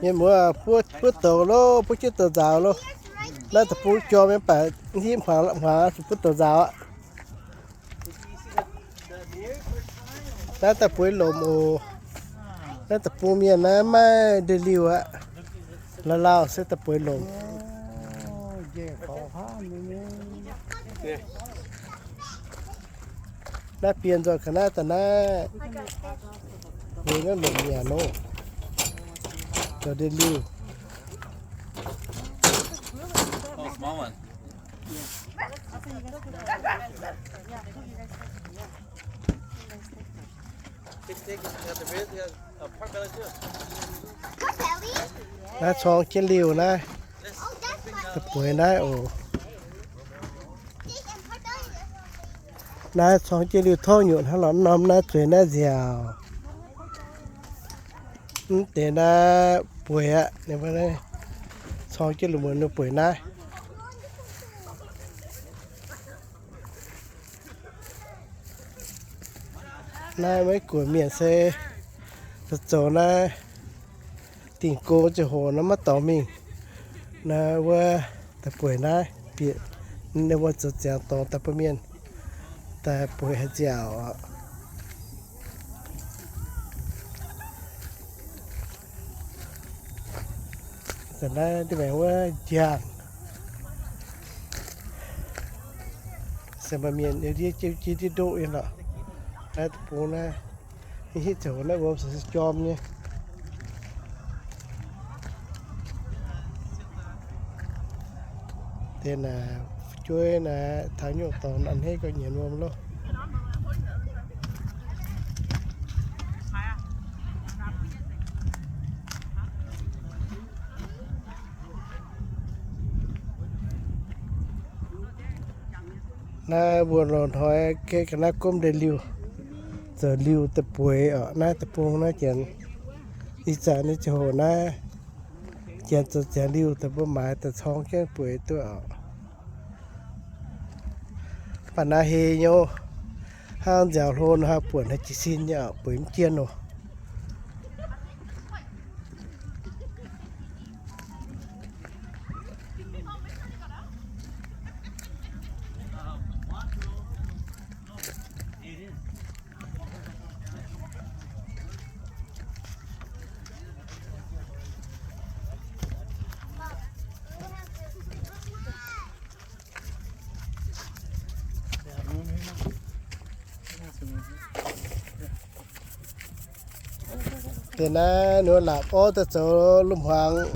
Mienh muoz, buov douz loh, buov jienv douz nzaaux loh. Naaiv deic-bung jorm mv baac hmuangx zuqc buov douz nzaaux aqv. Naaiv daaih bueix lomc oc. Naaiv deic-bung mienh naaiv maiv ndeic-liuh aqv. Lauh lauh se daaih bueix lomc. Naaiv bienh nzoih ga'naaiv daaih naaiv. Weic naaiv lomc nyanc nor, zoux ndeic-liuh. Naaiv corng jienv liuh naaiv, bueix naaiv oc. Naaiv corng jienv liuh torv nyutc hnangv lorz norm naaiv zueiz naaiv nziaauc. Mv deix naaiv bueix aqv. Corng jienv liuh muonz ninh bueix naaiv. Naaiv Meiv Guoqv mienh se zoux naaiv dingh gong ziangh hoc naaiv maiv dorngx mingh. Naaiv wuov daaih bueix naaiv bieqc, ninh mbuo zoux ziangx dorngx daaih bun mienh daaih bueix haaix nziaauc oc. Zanc naaiv ndiev maengx wuov njang, se maaih mienh ndiev jienv ndiev ndoqv nyei lorqc. Naaiv deic-bung naaiv, hitv ziouc naaiv wuom se jorm nyei. Deix naaic fu'jueiv naaic taux nyungc dorngx a'hneiv gauh nyienz wuom loh. Naaiv mbuo loz-hnoi ga'naaiv gomv ndeic-liuh, zoux liuh daaih bueix oc. Naaiv deic-bung naaiv janx, ih zanc nyei ziangh hoc naaiv janx zoux ziangx liuh daaih mbuo maaiz daaih corng jienv bueix duqv oc. Mv baac naaiv hei nyei, hnangv nziaaux hlo nor haih buonc haaix jiez sin nyei oc, bueix mv jien oc. Deix naaiv ninh mbuo laapc orv daaih zoux lungh hmuangx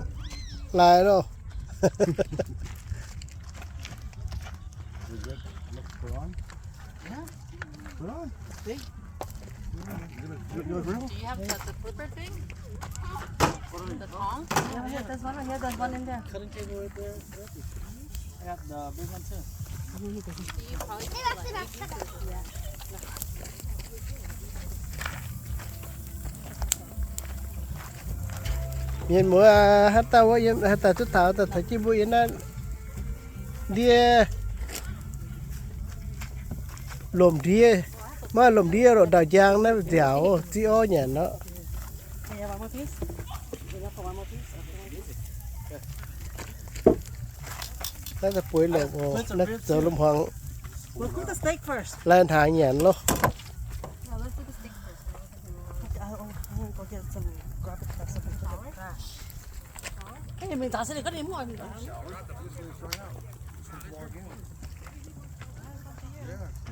lai loh. Do you have the, the clipper thing? The tong? Yeah, yeah, there's one right here, there's one in there. Cutting table right there. I got the big one too. Mienh muoz, haaix dauh wuov yiem, haaix dauh duqv taux daaih taux jienv mbuo yiem naaiv ndiev lomc ndiev, maiv lomc ndiev lorqc, ndau-njang naaiv nziaauc ziqv orv nyanc nor. Naaiv daaih bueix lomc oc, naaiv zoux lungh hmuangx. We'll cook the steak first. Lai hnaangx nyanc loh. Hey, mình thả xe này, cất đi mua, mình thả.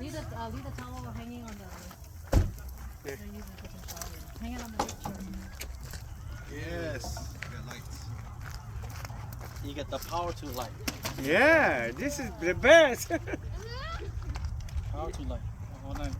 Leave the, uh, leave the towel hanging on the, okay. Hang it on the picture. Yes. You get the power to light. Yeah, this is the best. Power to light. Hold on.